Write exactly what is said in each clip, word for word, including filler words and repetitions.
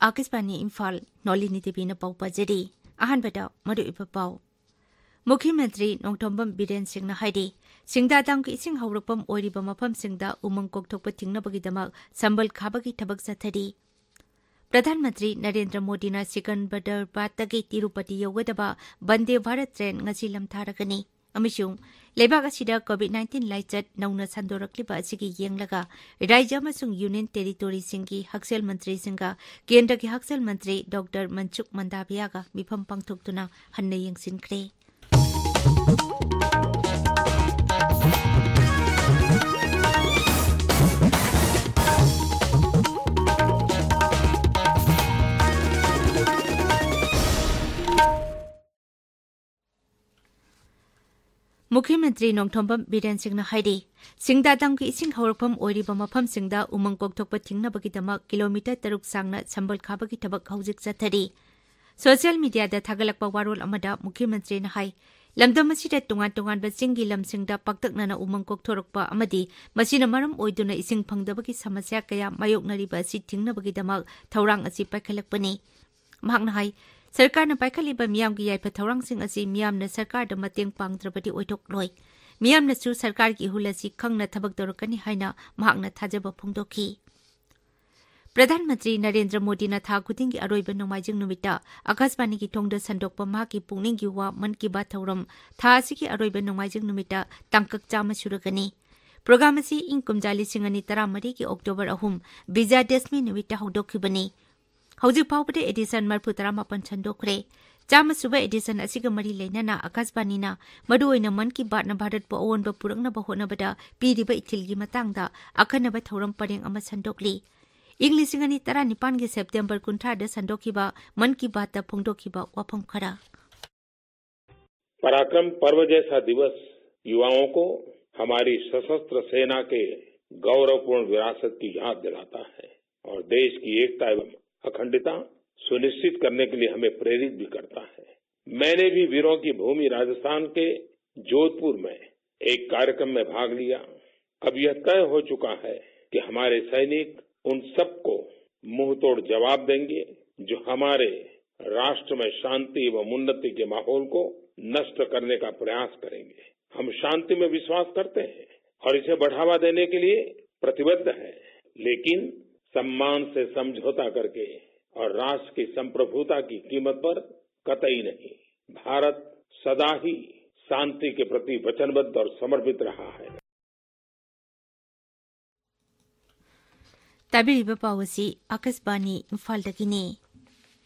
ꯑꯥꯀꯥꯁꯕꯥꯅꯤ ꯏꯝꯐꯥꯜ, ꯅꯣꯂꯤꯅꯤ ꯗꯦꯕꯤꯅ ꯄꯥꯎ ꯄꯥꯖꯔꯤ꯫ ꯑꯍꯥꯟꯕꯗ ꯃꯔꯨꯑꯣꯏꯕ ꯄꯥꯎ꯫ ꯃꯨꯈ꯭ꯌ ꯃꯟꯇ꯭ꯔꯤ ꯅꯣꯡꯊꯣꯝꯕꯝ ꯕꯤꯔꯦꯟ ꯁꯤꯡꯅ ꯍꯥꯏꯔꯤ, ꯁꯤꯡꯗꯥ ꯗꯥꯝꯒꯤ ꯏꯁꯤꯡ ꯍꯧꯔꯛꯐꯝ ꯑꯣꯏꯔꯤꯕ ꯃꯐꯝꯁꯤꯡꯗ ꯎꯃꯪ ꯀꯣꯛꯊꯣꯛꯄ ꯊꯤꯡꯅꯕꯒꯤꯗꯃꯛ ꯁꯝꯕꯜ ꯈꯥꯕꯒꯤ ꯊꯕꯛ ꯆꯠꯊꯔꯤ꯫ ꯄ꯭ꯔꯙꯥꯟ ꯃꯟꯇ꯭ꯔꯤ ꯅꯔꯦꯟꯗ꯭ꯔ ꯃꯣꯗꯤꯅ ꯁꯤꯀꯟꯗꯔꯕꯥꯗꯇꯒꯤ ꯇꯤꯔꯨꯄꯇꯤ ꯌꯧꯒꯗꯕ ꯕꯟꯗꯦ ꯚꯥꯔꯠ ꯇ꯭ꯔꯦꯟ ꯉꯁꯤ ꯂꯝꯊꯥꯔꯒꯅꯤ꯫ ꯑꯃꯁꯨꯡ ꯂꯩꯕꯥꯛ ꯑꯁꯤꯗ COVID nineteen ꯂꯥꯏꯆꯠ ꯅꯧꯅ ꯁꯟꯗꯣꯔꯛꯂꯤꯕ ꯑꯁꯤꯒꯤ ꯌꯦꯡꯂꯒ ꯔꯥꯖ꯭ꯌ ꯑꯃꯁꯨꯡ ꯌꯨꯅꯤꯌꯟ ꯇꯦꯔꯤꯇꯣꯔꯤꯁꯤꯡꯒꯤ ꯍꯛꯁꯦꯜ ꯃꯟꯇ꯭ꯔꯤꯁꯤꯡꯒ ꯀꯦꯟꯗ꯭ꯔꯒꯤ ꯍꯛꯁꯦꯜ ꯃꯟꯇ꯭ꯔꯤ ꯗꯣꯛꯇꯔ ꯃꯟꯁꯨꯈ ꯃꯟꯗꯥꯚꯤꯌꯥꯒ ꯃꯤꯐꯝ ꯄꯥꯡꯊꯣꯛꯇꯨꯅ ꯍꯟꯅ ꯌꯦꯡꯁꯤꯟꯈ꯭ꯔꯦ꯫ ꯃꯨꯈ꯭ꯌ ꯃꯟꯇ꯭ꯔꯤ ꯅꯣꯡꯊꯣꯝꯕꯝ ꯕꯤꯔꯦꯟ ꯁꯤꯡꯅ ꯍꯥꯏꯔꯤ, ꯁꯤꯡꯗꯥ ꯗꯥꯝꯒꯤ ꯏꯁꯤꯡ ꯍꯧꯔꯛꯐꯝ ꯑꯣꯏꯔꯤꯕ ꯃꯐꯝꯁꯤꯡꯗ ꯎꯃꯪ ꯀꯣꯛꯊꯣꯛꯄ ꯊꯤꯡꯅꯕꯒꯤꯗꯃꯛ ꯀꯤꯂꯣꯃꯤꯇꯔ ꯇꯔꯨꯛ ꯁꯥꯡꯅ ꯁꯝꯕꯜ ꯈꯥꯕꯒꯤ ꯊꯕꯛ ꯍꯧꯖꯤꯛ ꯆꯠꯊꯔꯤ꯫ ꯁꯣꯁꯤꯌꯦꯜ ꯃꯤꯗꯤꯌꯥꯗ ꯊꯥꯒꯠꯂꯛꯄ ꯋꯥꯔꯣꯜ ꯑꯃꯗ ꯃꯨꯈ꯭ꯌ ꯃꯟꯇ꯭ꯔꯤꯅ ꯍꯥꯏ, ꯂꯝꯗꯝ ꯑꯁꯤꯗ ꯇꯣꯉꯥꯟ ꯇꯣꯉꯥꯟꯕ ꯆꯤꯡꯒꯤ ꯂꯝꯁꯤꯡꯗ ꯄꯥꯛꯇꯛꯅꯅ ꯎꯃꯪ ꯀꯣꯛꯊꯣꯔꯛꯄ ꯑꯃꯗꯤ ꯃꯁꯤꯅ ꯃꯔꯝ ꯑꯣꯏꯗꯨꯅ ꯏꯁꯤꯡ ꯐꯪꯗꯕꯒꯤ ꯁꯃꯁ꯭ꯌꯥ ꯀꯌꯥ ꯃꯥꯌꯣꯛꯅꯔꯤꯕ ꯑꯁꯤ ꯊꯤꯡꯅꯕꯒꯤꯗꯃꯛ ꯊꯧꯔꯥꯡ ꯑꯁꯤ ꯄꯥꯏꯈꯠꯂꯛꯄꯅꯤ꯫ ꯃꯍꯥꯛꯅ ꯍꯥꯏ, ꯁꯔꯀꯥꯔꯅ ꯄꯥꯏꯈꯠꯂꯤꯕ ꯃꯤꯌꯥꯝꯒꯤ ꯌꯥꯏꯐ ꯊꯧꯔꯥꯡꯁꯤꯡ ꯑꯁꯤ ꯃꯤꯌꯥꯝꯅ ꯁꯔꯀꯥꯔꯗ ꯃꯇꯦꯡ ꯄꯥꯡꯗ꯭ꯔꯕꯗꯤ ꯑꯣꯏꯊꯣꯛꯂꯣꯏ꯫ ꯃꯤꯌꯥꯝꯅꯁꯨ ꯁꯔꯀꯥꯔꯒꯤ ꯏꯍꯨꯜ ꯑꯁꯤ ꯈꯪꯅ ꯊꯕꯛ ꯇꯧꯔꯛꯀꯅꯤ ꯍꯥꯏꯅ ꯃꯍꯥꯛꯅ ꯊꯥꯖꯕ ꯐꯣꯡꯗꯣꯛꯈꯤ꯫ ꯄ꯭ꯔꯙꯥꯟ ꯃꯟꯇ꯭ꯔꯤ ꯅꯔꯦꯟꯗ꯭ꯔ ꯃꯣꯗꯤꯅ ꯊꯥ ꯈꯨꯗꯤꯡꯒꯤ ꯑꯔꯣꯏꯕ ꯅꯣꯡꯃꯥꯏꯖꯤꯡ ꯅꯨꯃꯤꯠꯇ ꯑꯀꯥꯁꯕꯥꯅꯤꯒꯤ ꯊꯣꯡꯗ ꯁꯟꯗꯣꯛꯄ ꯃꯍꯥꯛꯀꯤ ꯄꯨꯛꯅꯤꯡꯒꯤ ꯋꯥ ꯃꯟ ꯀꯤ ꯕꯥꯠ ꯊꯧꯔꯝ ꯊꯥ ꯑꯁꯤꯒꯤ ꯑꯔꯣꯏꯕ ꯅꯣꯡꯃꯥꯏꯖꯤꯡ ꯅꯨꯃꯤꯠꯇ ꯇꯥꯡꯀꯛ ꯆꯥꯝꯃ ꯁꯨꯔꯒꯅꯤ꯫ ꯄ꯭ꯔꯣꯒ꯭ꯔꯥꯝ ꯑꯁꯤ ꯏꯪ ꯀꯨꯝꯖꯥ ꯂꯤꯁꯤꯡ ꯑꯅꯤ ꯇꯔꯥꯃꯔꯤꯒꯤ ꯑꯣꯛꯇꯣꯕꯔ ꯑꯍꯨꯝ, ꯕꯤꯖꯌꯗꯁꯃꯤ ꯅꯨꯃꯤꯠꯇ ꯍꯧꯗꯣꯛꯈꯤꯕꯅꯤ꯫ ꯍꯧꯖꯤꯛ ꯐꯥꯎꯕꯗ ꯑꯦꯗꯤꯁꯟ ꯃꯔꯤꯐꯨ ꯇꯔꯥꯃꯥꯄꯟ ꯁꯟꯗꯣꯛꯈ꯭ꯔꯦ꯫ ꯆꯥꯝꯃ ꯁꯨꯕ ꯑꯦꯗꯤꯁꯟ ꯑꯁꯤꯒ ꯃꯔꯤ ꯂꯩꯅꯅ ꯑꯀꯥꯁꯕꯥꯅꯤꯅ ꯃꯔꯨꯑꯣꯏꯅ ꯃꯟ ꯀꯤ ꯕꯥꯠꯅ ꯚꯥꯔꯠꯄꯨ ꯑꯑꯣꯟꯕ ꯄꯨꯔꯛꯅꯕ ꯍꯣꯠꯅꯕꯗ ꯄꯤꯔꯤꯕ ꯏꯊꯤꯜꯒꯤ ꯃꯇꯥꯡꯗ ꯑꯈꯟꯅꯕ ꯊꯧꯔꯝ ꯄꯔꯦꯡ ꯑꯃ ꯁꯟꯗꯣꯛꯂꯤ꯫ ꯏꯪ ꯂꯤꯁꯤꯡ ꯑꯅꯤ ꯇꯔꯥꯅꯤꯄꯥꯟꯒꯤ ꯁꯦꯞꯇꯦꯝꯕꯔ ꯀꯨꯟꯊ꯭ꯔꯥꯗ ꯁꯟꯗꯣꯛꯈꯤꯕ ꯃꯟ ꯀꯤ ꯕꯥꯠꯇ ꯐꯣꯡꯗꯣꯛꯈꯤꯕ ꯋꯥꯐꯝ ꯈꯔ꯫ पराक्रम पर्व जैसा दिवस युवाओं को हमारी सशस्त्र सेना के गौरवपूर्ण विरासत की याद दिलाता है और देश की एकता एवं अखंडता सुनिश्चित करने के लिए हमें प्रेरित भी करता है। मैंने भी वीरों की भूमि राजस्थान के जोधपुर में एक कार्यक्रम में भाग लिया। अब यह तय हो चुका है कि हमारे सैनिक उन सबको मुंहतोड़ जवाब देंगे, जो हमारे राष्ट्र में शांति एवं उन्नति के माहौल को नष्ट करने का प्रयास करेंगे। हम शांति में विश्वास करते हैं और इसे बढ़ावा देने के लिए प्रतिबद्ध हैं, लेकिन सम्मान से समझौता करके और राष्ट्र की संप्रभुता की कीमत पर कतई नहीं। भारत सदा ही शांति के प्रति वचनबद्ध और समर्पित रहा है। ꯇꯥꯕꯤꯔꯤꯕ ꯄꯥꯎ ꯑꯁꯤ ꯑꯥꯀꯥꯁꯕꯥꯅꯤ ꯏꯝꯐꯥꯜꯗꯒꯤꯅꯤ꯫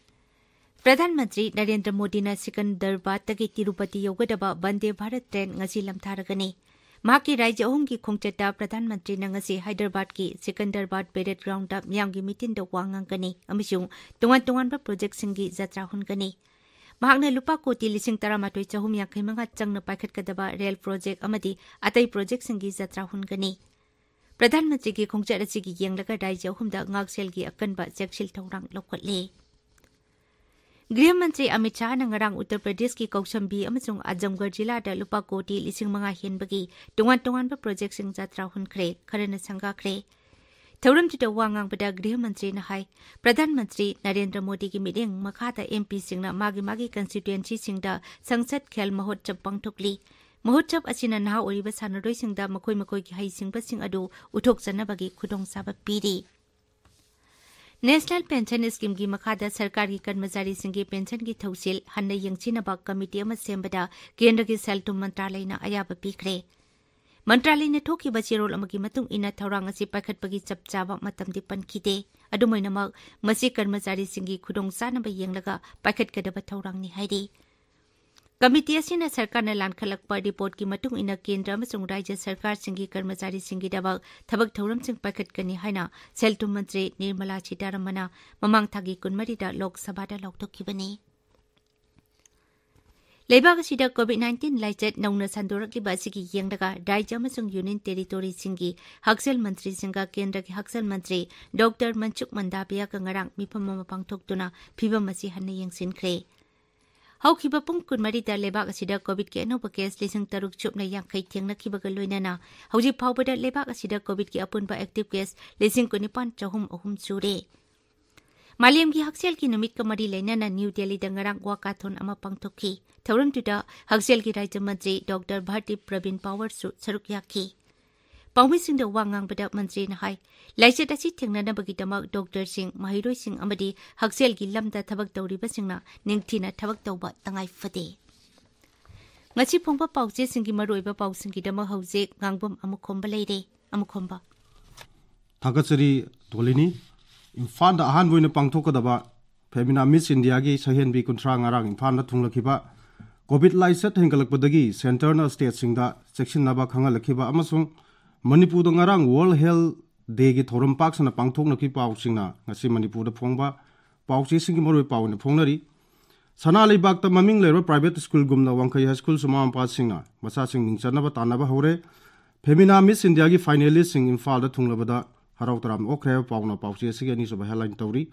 ꯄ꯭ꯔꯙꯥꯟ ꯃꯟꯇ꯭ꯔꯤ ꯅꯔꯦꯟꯗ꯭ꯔ ꯃꯣꯗꯤꯅ ꯁꯤꯀꯟꯗꯔꯕꯥꯗꯇꯒꯤ ꯇꯤꯔꯨꯄꯇꯤ ꯌꯧꯒꯗꯕ ꯕꯟꯗꯦ ꯚꯥꯔꯠ ꯇ꯭ꯔꯦꯟ ꯉꯁꯤ ꯂꯝꯊꯥꯔꯒꯅꯤ꯫ ꯃꯍꯥꯛꯀꯤ ꯔꯥꯏꯖ꯭ꯌ ꯑꯍꯨꯝꯒꯤ ꯈꯣꯡꯆꯠꯇ ꯄ꯭ꯔꯙꯥꯟ ꯃꯟꯇ꯭ꯔꯤꯅ ꯉꯁꯤ ꯍꯥꯏꯗ꯭ꯔꯕꯥꯗꯀꯤ ꯁꯤꯀꯟꯗꯔꯕꯥꯗ ꯄꯦꯔꯦꯗ ꯒ꯭ꯔꯥꯎꯟꯗ ꯃꯤꯌꯥꯝꯒꯤ ꯃꯤꯇꯤꯟꯗ ꯋꯥ ꯉꯥꯡꯒꯅꯤ ꯑꯃꯁꯨꯡ ꯇꯣꯉꯥꯟ ꯇꯣꯉꯥꯟꯕ ꯄ꯭ꯔꯣꯖꯦꯛꯁꯤꯡꯒꯤ ꯖꯇ꯭ꯔꯥ ꯍꯨꯟꯒꯅꯤ꯫ ꯃꯍꯥꯛꯅ ꯂꯨꯄꯥ ꯀꯣꯇꯤ ꯂꯤꯁꯤꯡ ꯇꯔꯥꯃꯥꯊꯣꯏ ꯆꯍꯨꯝ ꯌꯥꯡꯈꯩ ꯃꯉꯥ ꯆꯪꯅ ꯄꯥꯏꯈꯠꯀꯗꯕ ꯔꯦꯜ ꯄ꯭ꯔꯣꯖꯦꯛ ꯑꯃꯗꯤ ꯑꯇꯩ ꯄ꯭ꯔꯣꯖꯦꯛꯁꯤꯡꯒꯤ ꯖꯇ꯭ꯔꯥ ꯍꯨꯟꯒꯅꯤ꯫ ꯄ꯭ꯔꯙꯥꯟ ꯃꯟꯇ꯭ꯔꯤꯒꯤ ꯈꯣꯡꯆꯠ ꯑꯁꯤꯒꯤ ꯌꯦꯡꯂꯒ ꯔꯥꯏꯖ꯭ꯌ ꯑꯍꯨꯝꯗ ꯉꯥꯛꯁꯦꯜꯒꯤ ꯑꯀꯟꯕ ꯆꯦꯛꯁꯤꯜ ꯊꯧꯔꯥꯡ ꯂꯧꯈꯠꯂꯤ꯫ ꯒ꯭ꯔꯤꯍ ꯃꯟꯇ꯭ꯔꯤ ꯑꯃꯤꯠ ꯁꯥꯍꯅ ꯉꯔꯥꯡ ꯎꯠꯇꯔ ꯄ꯭ꯔꯗꯦꯁꯀꯤ ꯀꯧꯁꯝꯕꯤ ꯑꯃꯁꯨꯡ ꯑꯖꯝꯒꯔ ꯖꯤꯂꯥꯗ ꯂꯨꯄꯥ ꯀꯣꯇꯤ ꯂꯤꯁꯤꯡ ꯃꯉꯥ ꯍꯦꯟꯕꯒꯤ ꯇꯣꯉꯥꯟ ꯇꯣꯉꯥꯟꯕ ꯄ꯭ꯔꯣꯖꯦꯛꯁꯤꯡ ꯖꯇ꯭ꯔꯥ ꯍꯨꯟꯈ꯭ꯔꯦ, ꯈꯔꯅ ꯁꯪꯒꯥꯈ꯭ꯔꯦ꯫ ꯊꯧꯔꯝꯗꯨꯗ ꯋꯥ ꯉꯥꯡꯕꯗ ꯒ꯭ꯔꯤꯍ ꯃꯟꯇ꯭ꯔꯤꯅ ꯍꯥꯏ, ꯄ꯭ꯔꯙꯥꯟ ꯃꯟꯇ꯭ꯔꯤ ꯅꯔꯦꯟꯗ꯭ꯔ ꯃꯣꯗꯤꯒꯤ ꯃꯤꯠꯌꯦꯡ ꯃꯈꯥꯗ ꯑꯦꯝ ꯄꯤꯁꯤꯡꯅ ꯃꯥꯒꯤ ꯃꯥꯒꯤ ꯀꯟꯁꯇꯤꯇ꯭ꯋꯦꯟꯁꯤꯁꯤꯡꯗ ꯁꯪꯁꯗ ꯈꯦꯜ ꯃꯍꯣꯠꯁꯕ ꯄꯥꯡꯊꯣꯛꯂꯤ꯫ ꯃꯍꯣꯠꯁꯕ ꯑꯁꯤꯅ ꯅꯍꯥ ꯑꯣꯏꯔꯤꯕ ꯁꯥꯟꯅꯔꯣꯏꯁꯤꯡꯗ ꯃꯈꯣꯏ ꯃꯈꯣꯏꯒꯤ ꯍꯩꯁꯤꯡꯕꯁꯤꯡ ꯑꯗꯨ ꯎꯠꯊꯣꯛꯆꯅꯕꯒꯤ ꯈꯨꯗꯣꯡꯆꯥꯕ ꯄꯤꯔꯤ꯫ ꯅꯦꯁꯅꯦꯜ ꯄꯦꯟꯁꯟ ꯁ꯭ꯀꯤꯝꯒꯤ ꯃꯈꯥꯗ ꯁꯔꯀꯥꯔꯒꯤ ꯀꯔꯃꯆꯥꯔꯤꯁꯤꯡꯒꯤ ꯄꯦꯟꯁꯟꯒꯤ ꯊꯧꯁꯤꯜ ꯍꯟꯅ ꯌꯦꯡꯁꯤꯟꯅꯕ ꯀꯃꯤꯇꯤ ꯑꯃ ꯁꯦꯝꯕꯗ ꯀꯦꯟꯗ꯭ꯔꯒꯤ ꯁꯦꯜ ꯊꯨꯝ ꯃꯟꯇ꯭ꯔꯥꯂꯌꯅ ꯑꯌꯥꯕ ꯄꯤꯈ꯭ꯔꯦ꯫ ꯃꯟꯇ꯭ꯔꯥꯂꯌꯅ ꯊꯣꯛꯈꯤꯕ ꯆꯦꯔꯣꯜ ꯑꯃꯒꯤ ꯃꯇꯨꯡ ꯏꯟꯅ ꯊꯧꯔꯥꯡ ꯑꯁꯤ ꯄꯥꯏꯈꯠꯄꯒꯤ ꯆꯞ ꯆꯥꯕ ꯃꯇꯝꯗꯤ ꯄꯟꯈꯤꯗꯦ꯫ ꯑꯗꯨꯝ ꯑꯣꯏꯅꯃꯛ, ꯃꯁꯤ ꯀꯔꯃꯆꯥꯔꯤꯁꯤꯡꯒꯤ ꯈꯨꯗꯣꯡꯆꯥꯅꯕ ꯌꯦꯡꯂꯒ ꯄꯥꯏꯈꯠꯀꯗꯕ ꯊꯧꯔꯥꯡꯅꯤ ꯍꯥꯏꯔꯤ꯫ ꯀꯃꯤꯇꯤ ꯑꯁꯤꯅ ꯁꯔꯀꯥꯔꯅ ꯂꯥꯟꯈꯠꯂꯛꯄ ꯔꯤꯄꯣꯔꯠꯀꯤ ꯃꯇꯨꯡ ꯏꯟꯅ ꯀꯦꯟꯗ꯭ꯔ ꯑꯃꯁꯨꯡ ꯔꯥꯖ꯭ꯌ ꯁꯔꯀꯥꯔꯁꯤꯡꯒꯤ ꯀꯔꯃꯆꯥꯔꯤꯁꯤꯡꯒꯤꯗꯃꯛ ꯊꯕꯛ ꯊꯧꯔꯝꯁꯤꯡ ꯄꯥꯏꯈꯠꯀꯅꯤ ꯍꯥꯏꯅ ꯁꯦꯜ ꯊꯨꯝ ꯃꯟꯇ꯭ꯔꯤ ꯅꯤꯔꯃꯂꯥ ꯁꯤꯇꯥꯔꯥꯃꯟꯅ ꯃꯃꯥꯡ ꯊꯥꯒꯤ ꯀꯨꯟꯃꯔꯤꯗ ꯂꯣꯛ ꯁꯚꯥꯗ ꯂꯥꯎꯊꯣꯛꯈꯤꯕꯅꯤ꯫ ꯂꯩꯕꯥꯛ ꯑꯁꯤꯗ ꯀꯣꯚꯤꯗ ꯅꯥꯏꯟꯇꯤꯟ ꯂꯥꯏꯆꯠ ꯅꯧꯅ ꯁꯟꯗꯣꯔꯛꯂꯤꯕ ꯑꯁꯤꯒꯤ ꯌꯦꯡꯂꯒ ꯔꯥꯖ꯭ꯌ ꯑꯃꯁꯨꯡ ꯌꯨꯅꯤꯌꯟ ꯇꯦꯔꯤꯇꯣꯔꯤꯁꯤꯡꯒꯤ ꯍꯛꯁꯦꯜ ꯃꯟꯇ꯭ꯔꯤꯁꯤꯡꯒ ꯀꯦꯟꯗ꯭ꯔꯒꯤ ꯍꯛꯁꯦꯜ ꯃꯟꯇ꯭ꯔꯤ ꯗꯣꯛꯇꯔ ꯃꯟꯁꯨꯈ ꯃꯟꯗꯥꯚꯤꯌꯥꯒ ꯉꯔꯥꯡ ꯃꯤꯐꯝ ꯑꯃ ꯄꯥꯡꯊꯣꯛꯇꯨꯅ ꯐꯤꯚꯝ ꯑꯁꯤ ꯍꯟꯅ ꯌꯦꯡꯁꯤꯟꯈ꯭ꯔꯦ꯫ ꯍꯧꯈꯤꯕ ꯄꯨꯡ ꯀꯨꯟꯃꯔꯤꯗ ꯂꯩꯕꯥꯛ ꯑꯁꯤꯗ ꯀꯣꯚꯤꯗꯀꯤ ꯑꯅꯧꯕ ꯀꯦꯁ ꯂꯤꯁꯤꯡ ꯇꯔꯨꯛ ꯁꯨꯞꯅ ꯌꯥꯡꯈꯩ ꯊꯦꯡꯅꯈꯤꯕꯒ ꯂꯣꯏꯅꯅ ꯍꯧꯖꯤꯛ ꯐꯥꯎꯕꯗ ꯂꯩꯕꯥꯛ ꯑꯁꯤꯗ ꯀꯣꯚꯤꯗꯀꯤ ꯑꯄꯨꯟꯕ ꯑꯦꯛꯇꯤꯚ ꯀꯦꯁ ꯂꯤꯁꯤꯡ ꯀꯨꯟꯅꯤꯄꯥꯟ ꯆꯍꯨꯝ ꯑꯍꯨꯝ ꯁꯨꯔꯦ꯫ ꯃꯥꯂꯦꯝꯒꯤ ꯍꯛꯁꯦꯜꯒꯤ ꯅꯨꯃꯤꯠꯀ ꯃꯔꯤ ꯂꯩꯅꯅ ꯅ꯭ꯌꯨ ꯗꯦꯜꯂꯤꯗ ꯉꯔꯥꯡ ꯋꯥꯀꯥꯊꯣꯟ ꯑꯃ ꯄꯥꯡꯊꯣꯛꯈꯤ꯫ ꯊꯧꯔꯝꯗꯨꯗ ꯍꯛꯁꯦꯜꯒꯤ ꯔꯥꯖ꯭ꯌ ꯃꯟꯇ꯭ꯔꯤ ꯗꯣꯛꯇꯔ ꯚꯥꯔꯇꯤꯞ ꯄ꯭ꯔꯕꯤꯟ ꯄꯥꯋꯔꯁꯨ ꯁꯔꯨꯛ ꯌꯥꯈꯤ꯫ ꯄꯥꯎꯃꯤꯁꯤꯡꯗ ꯋꯥ ꯉꯥꯡꯕꯗ ꯃꯟꯇ꯭ꯔꯤꯅ ꯍꯥꯏ, ꯂꯥꯏꯆꯠ ꯑꯁꯤ ꯊꯦꯡꯅꯅꯕꯒꯤꯗꯃꯛ ꯗꯣꯛꯇꯔꯁꯤꯡ, ꯃꯍꯩꯔꯣꯏꯁꯤꯡ ꯑꯃꯗꯤ ꯍꯛꯁꯦꯜꯒꯤ ꯂꯝꯗ ꯊꯕꯛ ꯇꯧꯔꯤꯕꯁꯤꯡꯅ ꯅꯤꯡꯊꯤꯅ ꯊꯕꯛ ꯇꯧꯕ ꯇꯉꯥꯏ ꯐꯗꯦ꯫ ꯉꯁꯤ ꯐꯣꯡꯕ ꯄꯥꯎꯆꯦꯁꯤꯡꯒꯤ ꯃꯔꯨꯑꯣꯏꯕ ꯄꯥꯎꯁꯤꯡꯒꯤꯗꯃꯛ ꯍꯧꯖꯤꯛ ꯉꯥꯡꯕꯝ ꯑꯃꯨꯈꯣꯝꯕ ꯂꯩꯔꯦ꯫ ꯑꯃꯨꯈꯣꯝꯕ꯫ ꯊꯥꯒꯠꯆꯔꯤ ꯗꯣꯂꯤꯅꯤ꯫ ꯏꯝꯐꯥꯜꯗ ꯑꯍꯥꯟꯕ ꯑꯣꯏꯅ ꯄꯥꯡꯊꯣꯛꯀꯗꯕ ꯐꯦꯃꯤꯅꯥ ꯃꯤꯁ ꯏꯟꯗꯤꯌꯥꯒꯤ ꯁꯍꯦꯟꯕꯤ ꯀꯨꯟꯊ꯭ꯔꯥ ꯉꯔꯥꯡ ꯏꯝꯐꯥꯜꯗ ꯊꯨꯡꯂꯈꯤꯕ꯫ ꯀꯣꯚꯤꯗ ꯂꯥꯏꯆꯠ ꯍꯦꯟꯒꯠꯂꯛꯄꯗꯒꯤ ꯁꯦꯟꯇꯔꯅ ꯁ꯭ꯇꯦꯠꯁꯤꯡꯗ ꯆꯦꯛꯁꯤꯟꯅꯕ ꯈꯪꯍꯜꯂꯛꯈꯤꯕ ꯑꯃꯁꯨꯡ ꯃꯅꯤꯄꯨꯔꯗ ꯉꯔꯥꯡ ꯋꯥꯔꯜꯗ ꯍꯦꯜꯊ ꯗꯦꯒꯤ ꯊꯧꯔꯝ ꯄꯥꯛ ꯁꯟꯅ ꯄꯥꯡꯊꯣꯛꯅꯈꯤꯕ ꯄꯥꯎꯁꯤꯡꯅ ꯉꯁꯤ ꯃꯅꯤꯄꯨꯔꯗ ꯐꯣꯡꯕ ꯄꯥꯎꯆꯦꯁꯤꯡꯒꯤ ꯃꯔꯨꯑꯣꯏꯕ ꯄꯥꯎ ꯑꯣꯏꯅ ꯐꯣꯡꯅꯔꯤ꯫ ꯁꯅꯥ ꯂꯩꯕꯥꯛꯇ ꯃꯃꯤꯡ ꯂꯩꯔꯕ ꯄ꯭ꯔꯥꯏꯚꯦꯠ ꯁ꯭ꯀꯨꯜꯒꯨꯝꯅ ꯋꯥꯡꯈꯩ ꯍꯥꯏ ꯁ꯭ꯀꯨꯜꯁꯨ ꯃꯃꯥ ꯃꯄꯥꯁꯤꯡꯅ ꯃꯆꯥꯁꯤꯡ ꯃꯤꯡ ꯆꯟꯅꯕ ꯇꯥꯟꯅꯕ ꯍꯧꯔꯦ꯫ ꯐꯦꯃꯤꯅꯥ ꯃꯤꯁ ꯏꯟꯗꯤꯌꯥꯒꯤ ꯐꯥꯏꯅꯦꯂꯤꯁꯁꯤꯡ ꯏꯝꯐꯥꯜꯗ ꯊꯨꯡꯂꯕꯗ ꯍꯔꯥꯎ ꯇꯔꯥꯝꯅ ꯑꯣꯛꯈ꯭ꯔꯦ ꯍꯥꯏꯕ ꯄꯥꯎꯅ ꯄꯥꯎꯆꯦ ꯑꯁꯤꯒꯤ ꯑꯅꯤꯁꯨꯕ ꯍꯦꯗꯂꯥꯏꯟ ꯇꯧꯔꯤ꯫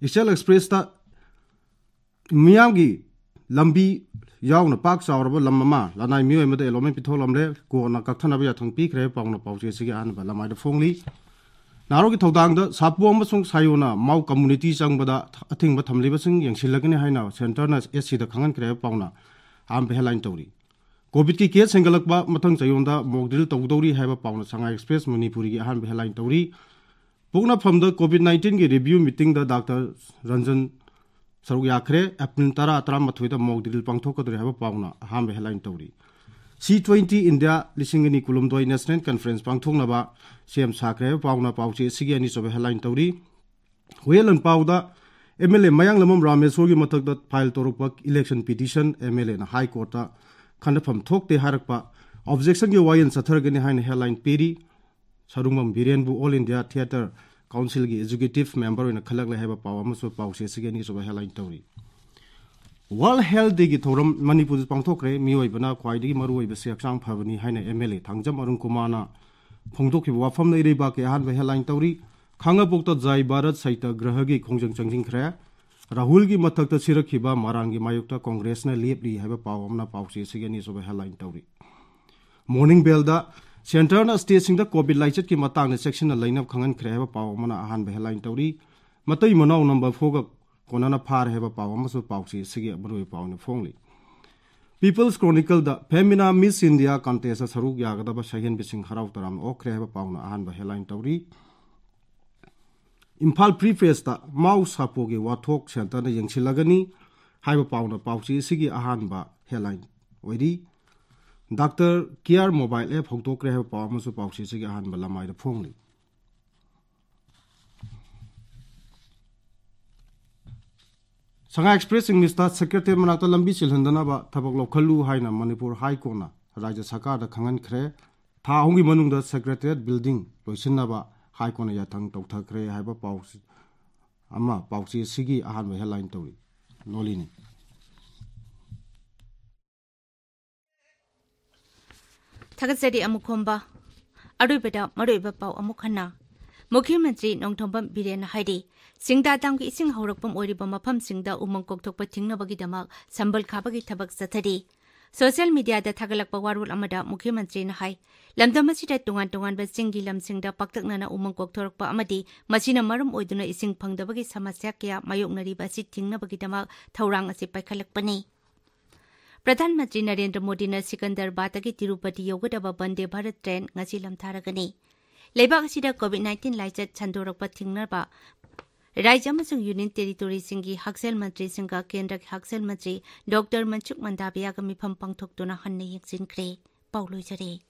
ꯏꯆꯦꯜ ꯑꯦꯛꯁꯄ꯭ꯔꯦꯁꯇ ꯃꯤꯌꯥꯝꯒꯤ ꯂꯝꯕꯤ ꯌꯥꯎꯅ ꯄꯥꯛ ꯆꯥꯎꯔꯕ ꯂꯝ ꯑꯃ ꯂꯅꯥꯏ ꯃꯤꯑꯣꯏ ꯑꯃꯗ ꯑꯦꯂꯣꯠꯃꯦꯟ ꯄꯤꯊꯣꯛꯂꯝꯂꯦ, ꯀꯣꯟꯅ ꯀꯛꯊꯅꯕ ꯌꯥꯊꯪ ꯄꯤꯈ꯭ꯔꯦ ꯍꯥꯏꯕ ꯄꯥꯎꯅ ꯄꯥꯎꯆꯦ ꯑꯁꯤꯒꯤ ꯑꯍꯥꯟꯕ ꯂꯃꯥꯏꯗ ꯐꯣꯡꯂꯤ꯫ ꯅꯍꯥꯔꯣꯜꯒꯤ ꯊꯧꯗꯥꯡꯗ ꯁꯥꯄꯣ ꯑꯃꯁꯨꯡ ꯁꯥꯌꯣꯅ ꯃꯥꯎ ꯀꯝꯃꯨꯅꯤꯇꯤ ꯆꯪꯕꯗ ꯑꯊꯤꯡꯕ ꯊꯝꯂꯤꯕꯁꯤꯡ ꯌꯦꯡꯁꯤꯜꯂꯒꯅꯤ ꯍꯥꯏꯅ ꯁꯦꯟꯇꯔꯅ ꯑꯦꯁ ꯁꯤꯗ ꯈꯪꯍꯟꯈ꯭ꯔꯦ ꯍꯥꯏꯕ ꯄꯥꯎꯅ ꯑꯍꯥꯟꯕ ꯍꯦꯗꯂꯥꯏꯟ ꯇꯧꯔꯤ꯫ ꯀꯣꯚꯤꯗꯀꯤ ꯀꯦꯁ ꯍꯦꯟꯒꯠꯂꯛꯄ ꯃꯊꯪ ꯆꯌꯣꯜꯗ ꯃꯣꯛ ꯗ꯭ꯔꯤꯜ ꯇꯧꯗꯧꯔꯤ ꯍꯥꯏꯕ ꯄꯥꯎꯅ ꯁꯉꯥꯏ ꯑꯦꯛꯁꯄ꯭ꯔꯦꯁ ꯃꯅꯤꯄꯨꯔꯤꯒꯤ ꯑꯍꯥꯟꯕ ꯍꯦꯗꯂꯥꯏꯟ ꯇꯧꯔꯤ꯫ ꯄꯣꯛꯅꯐꯝꯗ ꯀꯣꯚꯤꯗ ꯅꯥꯏꯟꯇꯤꯟꯒꯤ ꯔꯤꯚ꯭ꯌꯨ ꯃꯤꯇꯤꯡꯗ ꯗꯥꯛꯇꯔ ꯔꯟꯖꯟ ꯁꯔꯨꯛ ꯌꯥꯈ꯭ꯔꯦ꯫ ꯑꯦꯄ꯭ꯔꯤꯜ ꯇꯔꯥ, ꯇꯔꯥꯃꯥꯊꯣꯏꯗ ꯃꯣꯛ ꯗ꯭ꯔꯤꯜ ꯄꯥꯡꯊꯣꯛꯀꯗꯧꯔꯤ ꯍꯥꯏꯕ ꯄꯥꯎꯅ ꯑꯍꯥꯟꯕ ꯍꯦꯗꯂꯥꯏꯟ ꯇꯧꯔꯤ꯫ ꯁꯤ ꯇ꯭ꯋꯦꯟꯇꯤ ꯏꯟꯗꯤꯌꯥ ꯂꯤꯁꯤꯡ ꯑꯅꯤ ꯀꯨꯟꯍꯨꯝꯗꯣꯏ ꯅꯦꯁꯅꯦꯜ ꯀꯟꯐꯔꯦꯟꯁ ꯄꯥꯡꯊꯣꯛꯅꯕ ꯁꯦꯝ ꯁꯥꯈ꯭ꯔꯦ ꯍꯥꯏꯕ ꯄꯥꯎꯅ ꯄꯥꯎꯆꯦ ꯑꯁꯤꯒꯤ ꯑꯅꯤꯁꯨꯕ ꯍꯦꯗꯂꯥꯏꯟ ꯇꯧꯔꯤ꯫ ꯍꯨꯌꯦꯟ ꯂꯥꯟꯄꯥꯎꯗ ꯑꯦꯝ ꯑꯦꯜ ꯑꯦ ꯃꯌꯥꯡꯂꯝꯕꯝ ꯔꯥꯃꯦꯁꯣꯔꯒꯤ ꯃꯊꯛꯇ ꯐꯥꯏꯜ ꯇꯧꯔꯛꯄ ꯏꯂꯦꯛꯁꯟ ꯄꯤꯇꯤꯁꯟ ꯑꯦꯝ ꯑꯦꯜ ꯑꯦꯅ ꯍꯥꯏ ꯀꯣꯔꯠꯇ ꯈꯟꯅꯐꯝ ꯊꯣꯛꯇꯦ ꯍꯥꯏꯔꯛꯄ ꯑꯣꯕꯖꯦꯛꯁꯟꯒꯤ ꯋꯥꯌꯦꯜ ꯆꯠꯊꯔꯒꯅꯤ ꯍꯥꯏꯅ ꯍꯦꯗꯂꯥꯏꯟ ꯄꯤꯔꯤ꯫ ꯁꯔꯨꯡꯕꯝ ꯕꯤꯔꯦꯟꯕꯨ ꯑꯣꯜ ꯏꯟꯗꯤꯌꯥ ꯊꯤꯌꯦꯇꯔ ꯀꯥꯎꯟꯁꯤꯜꯒꯤ ꯑꯦꯛꯖꯤꯀ꯭ꯌꯨꯇꯤꯚ ꯃꯦꯝꯕꯔ ꯑꯣꯏꯅ ꯈꯜꯂꯛꯂꯦ ꯍꯥꯏꯕ ꯄꯥꯎ ꯑꯃꯁꯨ ꯄꯥꯎꯆꯦ ꯑꯁꯤꯒꯤ ꯑꯅꯤꯁꯨꯕ ꯍꯦꯗꯂꯥꯏꯟ ꯇꯧꯔꯤ꯫ ꯋꯥꯔꯜꯗ ꯍꯦꯜꯊ ꯗꯦꯒꯤ ꯊꯧꯔꯝ ꯃꯅꯤꯄꯨꯔꯗ ꯄꯥꯡꯊꯣꯛꯈ꯭ꯔꯦ꯫ ꯃꯤꯑꯣꯏꯕꯅ ꯈ꯭ꯋꯥꯏꯗꯒꯤ ꯃꯔꯨꯑꯣꯏꯕꯁꯤ ꯍꯛꯆꯥꯡ ꯐꯕꯅꯤ ꯍꯥꯏꯅ M L A Thangjam Arun ꯀꯨꯃꯥꯔꯅ ꯐꯣꯡꯗꯣꯛꯈꯤꯕ ꯋꯥꯐꯝꯅ ꯏꯔꯩꯕꯥꯛꯀꯤ ꯑꯍꯥꯟꯕ ꯍꯦꯗꯂꯥꯏꯟ ꯇꯧꯔꯤ꯫ ꯈꯥꯡꯉꯕꯣꯛꯇ ꯖꯥꯏ ꯚꯥꯔꯠ ꯁꯥꯍꯤꯇ꯭ꯌ ꯒ꯭ꯔꯍꯒꯤ ꯈꯣꯡꯖꯪ ꯆꯪꯁꯤꯟꯈ꯭ꯔꯦ꯫ ꯔꯥꯍꯨꯜꯒꯤ ꯃꯊꯛꯇ ꯁꯤꯔꯛꯈꯤꯕ ꯃꯔꯥꯟꯒꯤ ꯃꯥꯌꯣꯛꯇ ꯀꯣꯡꯒ꯭ꯔꯦꯁꯅ ꯂꯦꯞꯂꯤ ꯍꯥꯏꯕ ꯄꯥꯎ ꯑꯃꯅ ꯄꯥꯎꯆꯦ ꯑꯁꯤꯒꯤ ꯑꯅꯤꯁꯨꯕ ꯍꯦꯗꯂꯥꯏꯟ ꯇꯧꯔꯤ꯫ ꯃꯣꯔꯅꯤꯡ ꯕꯦꯜꯗ ꯁꯦꯟꯇꯔꯅ ꯁ꯭ꯇꯦꯠꯁꯤꯡꯗ ꯀꯣꯚꯤꯗ ꯂꯥꯏꯆꯠꯀꯤ ꯃꯇꯥꯡꯗ ꯆꯦꯛꯁꯤꯟꯅ ꯂꯩꯅꯕ ꯈꯪꯍꯟꯈ꯭ꯔꯦ ꯍꯥꯏꯕ ꯄꯥꯎ ꯑꯃꯅ ꯑꯍꯥꯟꯕ ꯍꯦꯗꯂꯥꯏꯟ ꯇꯧꯔꯤ꯫ ꯃꯇꯩ ꯃꯅꯥꯎ ꯅꯝꯕ ꯐꯣꯔꯒ ꯀꯣꯟꯅꯅ ꯐꯥꯔꯦ ꯍꯥꯏꯕ ꯄꯥꯎ ꯑꯃꯁꯨ ꯄꯥꯎꯆꯦ ꯑꯁꯤꯒꯤ ꯃꯔꯨꯑꯣꯏꯕ ꯄꯥꯎꯅ ꯐꯣꯡꯂꯤ꯫ People's Chronicleꯗ Femina Miss India Contestꯇ ꯁꯔꯨꯛ ꯌꯥꯒꯗꯕ ꯁꯍꯦꯟꯕꯤꯁꯤꯡ ꯍꯔꯥꯎ ꯇꯔꯥꯝꯅ ꯑꯣꯛꯈ꯭ꯔꯦ ꯍꯥꯏꯕ ꯄꯥꯎꯅ ꯑꯍꯥꯟꯕ headline ꯇꯧꯔꯤ꯫ ꯏꯝꯐꯥꯜ Free Pressꯇ ꯃꯥꯎ ꯁꯥꯄꯣꯒꯤ ꯋꯥꯊꯣꯛ centreꯅ ꯌꯦꯡꯁꯤꯜꯂꯒꯅꯤ ꯍꯥꯏꯕ ꯄꯥꯎꯅ ꯄꯥꯎꯆꯦ ꯑꯁꯤꯒꯤ ꯑꯍꯥꯟꯕ headline ꯑꯣꯏꯔꯤ꯫ Doctor Care Mobile App ꯍꯧꯗꯣꯛꯈ꯭ꯔꯦ ꯍꯥꯏꯕ ꯄꯥꯎ ꯑꯃꯁꯨ ꯄꯥꯎꯆꯦ ꯑꯁꯤꯒꯤ ꯑꯍꯥꯟꯕ ꯂꯃꯥꯏꯗ ꯐꯣꯡꯂꯤ꯫ Sangha Express Englishꯇ Secretariat ꯃꯅꯥꯛꯇ ꯂꯝꯕꯤ ꯆꯤꯜꯍꯟꯗꯅꯕ ꯊꯕꯛ ꯂꯧꯈꯠꯂꯨ ꯍꯥꯏꯅ ꯃꯅꯤꯄꯨꯔ High Courtꯅ ꯔꯥꯖ꯭ꯌ ꯁꯔꯀꯥꯔꯗ ꯈꯪꯍꯟꯈ꯭ꯔꯦ꯫ ꯊꯥ ꯑꯍꯨꯝꯒꯤ ꯃꯅꯨꯡꯗ Secretariat Building ꯂꯣꯏꯁꯤꯟꯅꯕ High Courtꯅ ꯌꯥꯊꯪ ꯇꯧꯊꯈ꯭ꯔꯦ ꯍꯥꯏꯕ ꯄꯥꯎ ꯑꯃ ꯄꯥꯎꯆꯦ ꯑꯁꯤꯒꯤ ꯑꯍꯥꯟꯕ headline ꯇꯧꯔꯤ꯫ ꯅꯣꯂꯤꯅꯤ꯫ ꯊꯥꯒꯠꯆꯔꯤ ꯑꯃꯨꯛ ꯈꯣꯝꯕ꯫ ꯑꯔꯣꯏꯕꯗ ꯃꯔꯨꯑꯣꯏꯕ ꯄꯥꯎ ꯑꯃꯨꯛ ꯍꯟꯅ꯫ ꯃꯨꯈ꯭ꯌ ꯃꯟꯇ꯭ꯔꯤ ꯅꯣꯡꯊꯣꯝꯕꯝ ꯕꯤꯔꯦꯟꯅ ꯍꯥꯏꯔꯤ, ꯁꯤꯡꯗꯥ damꯒꯤ ꯏꯁꯤꯡ ꯍꯧꯔꯛꯐꯝ ꯑꯣꯏꯔꯤꯕ ꯃꯐꯝꯁꯤꯡꯗ ꯎꯃꯪ ꯀꯣꯛꯊꯣꯛꯄ ꯊꯤꯡꯅꯕꯒꯤꯗꯃꯛ ꯁꯝꯕꯜ ꯈꯥꯕꯒꯤ ꯊꯕꯛ ꯆꯠꯊꯔꯤ꯫ Social mediaꯗ ꯊꯥꯒꯠꯂꯛꯄ ꯋꯥꯔꯣꯜ ꯑꯃꯗ ꯃꯨꯈ꯭ꯌ ꯃꯟꯇ꯭ꯔꯤꯅ ꯍꯥꯏ, ꯂꯝꯗꯝ ꯑꯁꯤꯗ ꯇꯣꯉꯥꯟ ꯇꯣꯉꯥꯟꯕ ꯆꯤꯡꯒꯤ ꯂꯝꯁꯤꯡꯗ ꯄꯥꯛꯇꯛꯅꯅ ꯎꯃꯪ ꯀꯣꯛꯊꯣꯔꯛꯄ ꯑꯃꯗꯤ ꯃꯁꯤꯅ ꯃꯔꯝ ꯑꯣꯏꯗꯨꯅ ꯏꯁꯤꯡ ꯐꯪꯗꯕꯒꯤ ꯁꯃꯁ꯭ꯌꯥ ꯀꯌꯥ ꯃꯥꯌꯣꯛꯅꯔꯤꯕ ꯑꯁꯤ ꯊꯤꯡꯅꯕꯒꯤꯗꯃꯛ ꯊꯧꯔꯥꯡ ꯑꯁꯤ ꯄꯥꯏꯈꯠꯂꯛꯄꯅꯤ꯫ ꯄ꯭ꯔꯙꯥꯟ ꯃꯟꯇ꯭ꯔꯤ ꯅꯔꯦꯟꯗ꯭ꯔ ꯃꯣꯗꯤꯅ ꯁꯤꯀꯟꯗꯔꯕꯥꯗꯇꯒꯤ ꯇꯤꯔꯨꯄꯇꯤ ꯌꯧꯒꯗꯕ ꯕꯟꯗꯦ ꯚꯥꯔꯠ train ꯉꯁꯤ ꯂꯝꯊꯥꯔꯒꯅꯤ꯫ ꯂꯩꯕꯥꯛ ꯑꯁꯤꯗ COVID nineteen ꯂꯥꯏꯆꯠ ꯁꯟꯗꯣꯔꯛꯄ ꯊꯤꯡꯅꯕ ꯔꯥꯖ꯭ꯌ ꯑꯃꯁꯨꯡ Union Territoryꯁꯤꯡꯒꯤ ꯍꯛꯁꯦꯜ ꯃꯟꯇ꯭ꯔꯤꯁꯤꯡꯒ ꯀꯦꯟꯗ꯭ꯔꯒꯤ ꯍꯛꯁꯦꯜ ꯃꯟꯇ꯭ꯔꯤ ꯗꯣꯛꯇꯔ ꯃꯟꯁꯨꯈ ꯃꯟꯗꯥꯚꯤꯌꯥꯒ ꯃꯤꯐꯝ ꯄꯥꯡꯊꯣꯛꯇꯨꯅ ꯍꯟꯅ ꯌꯦꯡꯁꯤꯟꯈ꯭ꯔꯦ꯫ ꯄꯥꯎ ꯂꯣꯏꯖꯔꯦ꯫